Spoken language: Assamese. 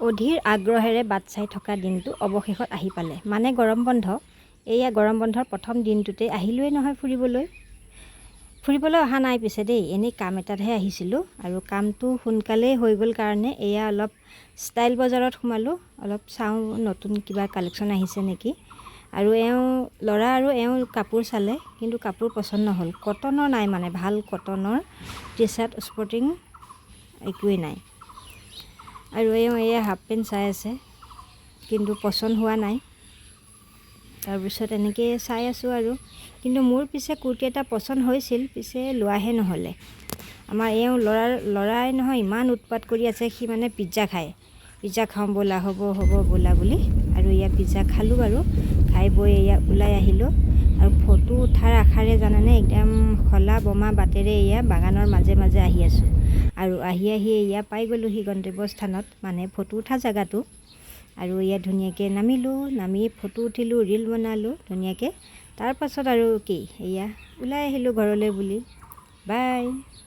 অধীৰ আগ্ৰহেৰে বাট চাই থকা দিনটো অৱশেষত আহি পালে, মানে গৰম বন্ধ। এয়া গৰম বন্ধৰ প্ৰথম দিনটোতে আহিলোৱেই নহয় ফুৰিবলৈ। ফুৰিবলৈ অহা নাই পিছে দেই, এনেই কাম এটাতহে আহিছিলোঁ আৰু কামটো সোনকালেই হৈ গ'ল কাৰণে এয়া অলপ ষ্টাইল বজাৰত সোমালোঁ। অলপ চাওঁ নতুন কিবা কালেকশ্যন আহিছে নেকি। আৰু এওঁ ল'ৰা আৰু এওঁ কাপোৰ চালে, কিন্তু কাপোৰ পচন্দ নহ'ল। কটনৰ নাই, মানে ভাল কটনৰ টি চাৰ্ট, স্পৰ্টিং একোৱেই নাই। আৰু এওঁ এয়া হাফ পেণ্ট চাই আছে, কিন্তু পচন্দ হোৱা নাই। তাৰপিছত এনেকৈয়ে চাই আছোঁ আৰু। কিন্তু মোৰ পিছে কুৰ্তি এটা পচন্দ হৈছিল, পিছে লোৱাহে নহ'লে। আমাৰ এওঁ ল'ৰাৰ ল'ৰাই নহয়, ইমান উৎপাত কৰি আছে। সি মানে পিজ্জা খায়। "পিজ্জা খাওঁ ব'লা, হ'ব হ'ব ব'লা" বুলি। আৰু এয়া পিজ্জা খালোঁ বাৰু। খাই বৈ এয়া ওলাই আহিলোঁ। আৰু ফটো উঠাৰ আশাৰে, জানানে, একদম খলা বমা বাটেৰে এয়া বাগানৰ মাজে মাজে আহি আছোঁ। আৰু আহি আহি এয়া পাই গ'লোহি গন্তব্যস্থানত, মানে ফটো উঠা জেগাটো। আৰু ইয়াত ধুনীয়াকৈ নামিলোঁ, নামি ফটো উঠিলোঁ, ৰীল বনালোঁ ধুনীয়াকৈ। তাৰপাছত আৰু কি, এয়া ওলাই আহিলোঁ ঘৰলৈ বুলি। বাই।